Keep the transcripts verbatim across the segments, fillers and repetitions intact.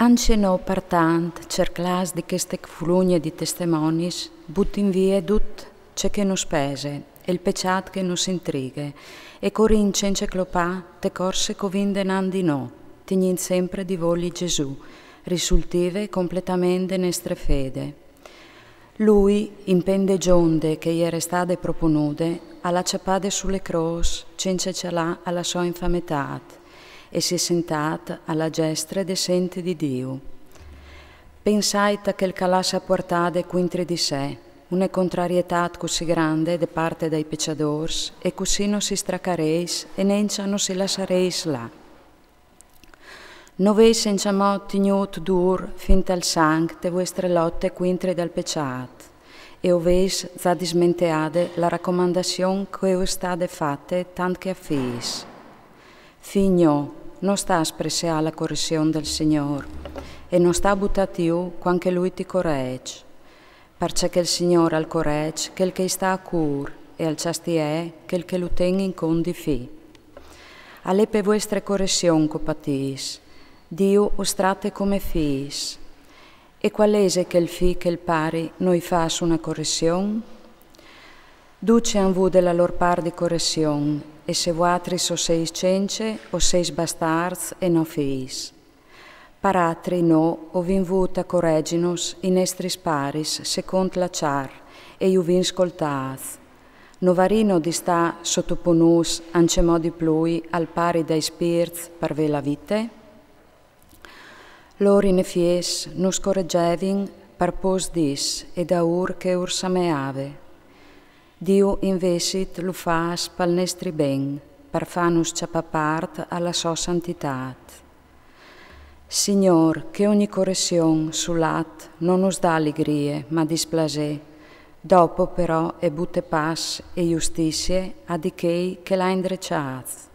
Ancje no par tant cerclâs di cheste fulugne di testemonis, butin vie dut ce che nus pese e il peçât che nus intrighe, e corìn cence clopâ te corse che o vin denant di nô, tignint sempre di voli Gjesù, risultive completament de nestre fede. Lui, in pen de gjonde che i jere stade proponude, al à cjapade su le crôs, cence cjalâ a la sô infametât, e si è sentât a la gjestre de sente di Diu. Pensait a chel che al à sapuartade cuintri di se, une contrarietât cussì grande de parte dai peçadôrs, e cussì no si stracarês e nencja no si lassarês lâ. No vês encjamò tignût dûr fin tal sanc te vuestre lote cuintri dal peçât, e o vês za dismenteade la racomandazion che us è stade fate tant che a fîs. Fi gno, no sta spresseâ la coression dal Signôr, e no sta butâti jù cuant che lui ti coreç. Parcè che il Signôr al coreç chel che i sta a cûr, e al cjastie chel che lu ten in cont di fî. Al è pe vuestre coression che o patîs. Diu us trate come fîs. E cuâl ese chel fi che il pari no i fâs une coression? Ducj a àn vude la lôr part di coression, e se vuatris o sês cence, o sês bastârts e no fîs. Par altri nô o vin vût a coregjinus i nestris paris secont la cjar, e ju vin scoltâts. No varino di stâ sotoponûts ancjemò di plui al pari dai spirts par vê la vite? Lôr in efiets nus coregjevin par pôcs dîs e daûr che ur sameave. Diu invezit lu fâs pal nestri ben, par fânus cjapâ part a la sô santitât. Signôr, che ogni coression sul at no nus dà ligrie, ma displasê, dopo però e bute paç e justizie a di chei che la à indreçâts.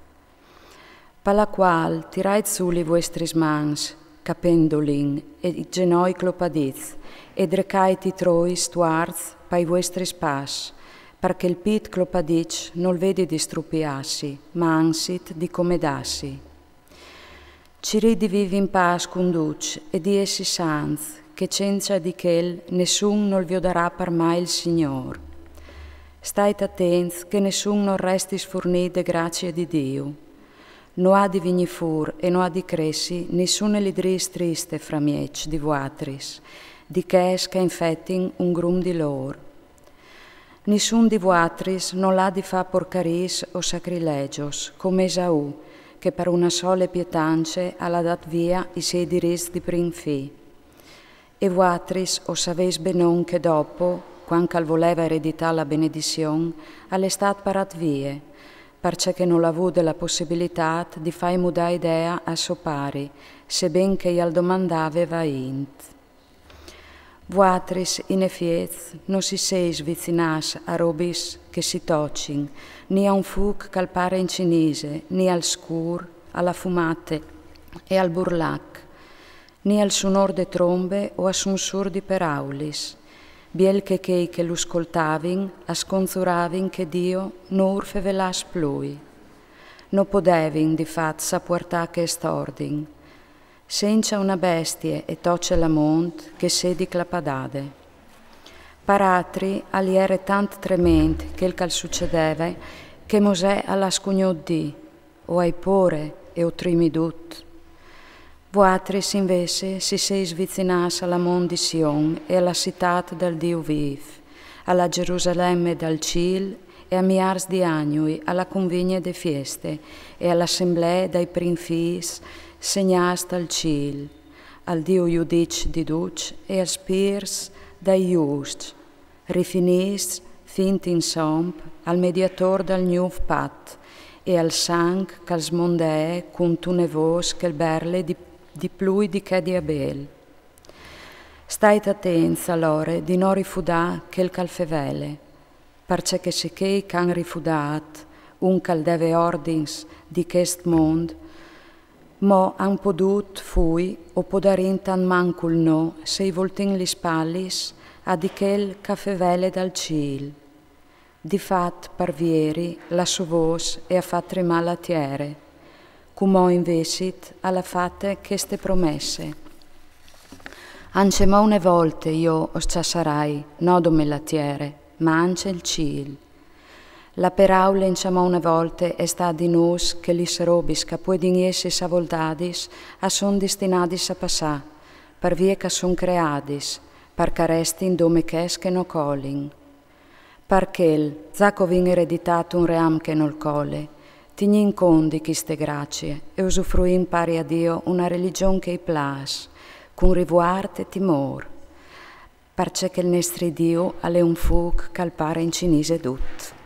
Pa la cuâl tirait sù li vuestris mans, capendolin, e i zenoi clopadits, e drecait i trois tuarts pai vuestris paçs, par che il pît clopadît nol vedi di strupiâsi, ma anzit di comedâsi. Cirît di vivi in paç cun ducj e di jessi sants, che cence di chel nessun nol viodarà par mai il Signôr. Stait atents che nessun nol resti sfurnît de gracie di Diu. No à di vignî fûr e no à di cressi nissune lidrîs triste framieç di vuatris, di chês che a infetin un grum di lôr. Nissun di vuatris nol à di fâ porcarîs o sacrilegjos, come Esaù, che par une sole pietance al à dât vie i siei dirits di prin fi. E vuatris o savês benon che dopo, cuant che al voleve ereditâ la benedizion, al è stât parât vie, parcè che nol à vude la pussibilitât di fâi mudâ idee a so pari, seben che i al domandave vaint. Vuatris, in efiets, no si sês vicinâts a robis che si tocjin, ni a un fûc che al pare in cinise, ni al scûr, a la fumate e al burlac, ni al sunôr de trombe o a sunsûr di peraulis, biel che chei che lu scoltavin a sconzuravin che Diu no ur fevelàs plui. No podevin, di fat, sapuartâ chest ordin. Cence une bestie e toce la mont che sedi clapadade. Par altri al jere tant trement chel che al sucedeve, che Mosè al à scugnût dî: «O ai pôre e o trimi dut». Vuatris invezit si sês vicinâts a la mont di Sion e a la citât dal Diu vîf, a la Gjerusalemme dal cîl e a miârs di agnui a la convigne de fieste e a la assemblee dai prin fîs segnâts tal cîl, al Diu juditge di ducj e als spirts dai juscj, rifinîts fin in somp al mediatôr dal gnûf pat e al sanc che al smondee cuntune vôs che al berle di, di plui di chê di Abêl. Stait atents alore di no rifudâ chel che al fevele, parcè che se chei che a àn rifudât un che al deve ordins di chest mont, mo a àn podût fui o podarìn tant mancul nô se i voltìn lis spalis a di chel che al fevele dal cîl. Di fat, par vieri, la sô vôs e à fat tremâ la tiere. Cumò invezit al à fate cheste promesse: Ancjemò une volte jo o scjassarai, no dome la tiere, ma ancje il cîl. La peraule ancjemò une volte e sta di nôs che lis robis che a puedin jessi savoldadis a son destinadis a passâ, par vie che a son creadis, par che a restin dome chês che no colin. Par chel, za che o vin ereditât un ream che nol cole, tignìn cont di cheste gracie e usufruìn pari a Diu une religjon che i plâs, cun rivuart e timôr, parcè che il nestri Diu al è un fûc che al pare incinî dut.